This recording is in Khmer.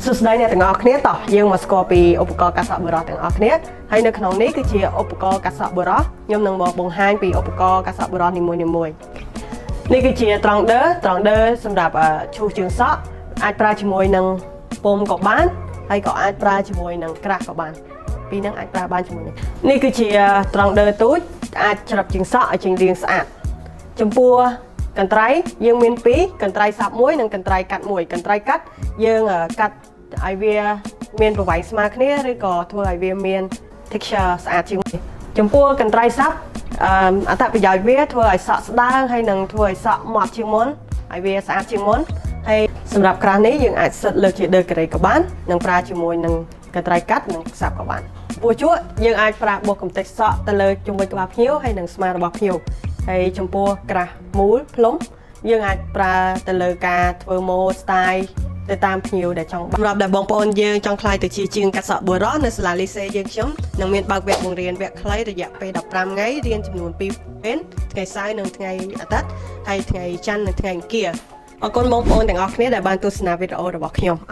សួស្តីអ្នកទាំងអស់គ្នាតោះយើងមកស្គាល់ពីឧបករណ៍កាត់សក់បុរសទាំងអស់គ្នាហើយនៅក្នុងនេះគឺជាឧបករណ៍កាត់សក់បុរសខ្ញុំនឹងមកបង្ហាញពីឧបករណ៍កាត់សក់បុរសនីមួយៗនេះគឺជាត្រង់ដឺត្រង់ដឺសម្រាប់អឺឈូសជើងសក់អាចប្រើជាមួយនឹងពុំក៏បានហើយក៏អាចប្រើជាមួយនឹងក្រាស់ក៏បានពីរហ្នឹងអាចប្រើបានជាមួយនឹងនេះគឺជាត្រង់ដឺទូចអាចច្រឹបជើងសក់ឲ្យជើងរាងស្អាត ចំពោះកន្ត្រៃយើងមានពីរកន្ត្រៃសាប់មួយនិងកន្ត្រៃកាត់មួយកន្ត្រៃកាត់យើងអឺកាត់ឲ្យវាមានប្រវែងស្មើគ្នាឬក៏ធ្វើឲ្យវាមាន texture ស្អាតជាងនេះចំពោះកន្ត្រៃសាប់អឺអត្ថប្រយោជន៍វាធ្វើឲ្យសក់ស្ដើងហើយនឹងធ្វើឲ្យសក់ម៉ត់ជាងមុនឲ្យវាស្អាតជាងមុនហើយសម្រាប់ក្រាស់នេះយើងអាចសិតលើកជាដឺការ៉េក៏បាននិងប្រើជាមួយនឹងកន្ត្រៃកាត់និងសាប់ក៏បានចំពោះជក់យើងអាចប្រើបោសកំទេចសក់ទៅលើជុំវិញក្បាលភ្ញៀវហើយនិងស្មារបស់ភ្ញៀវ ហើយចំពោះក្រាស់មូលផ្លុំយើងអាចប្រើទៅលើការធ្វើម៉ូ style ទៅតាមភ្ញៀវដែលចង់បានសម្រាប់ដែលបងប្អូនយើងចង់ក្លាយទៅជាជាងកាត់សក់បុរសនៅសាលាលីសេយើងខ្ញុំនឹងមានបើកវគ្គបង្រៀនវគ្គខ្លីរយៈពេល15ថ្ងៃរៀនចំនួន2ពេលថ្ងៃសៅរ៍និងថ្ងៃអាទិត្យហើយថ្ងៃច័ន្ទនិងថ្ងៃអង្គារអរគុណបងប្អូនទាំងអស់គ្នាដែលបានទស្សនាវីដេអូរបស់ខ្ញុំ។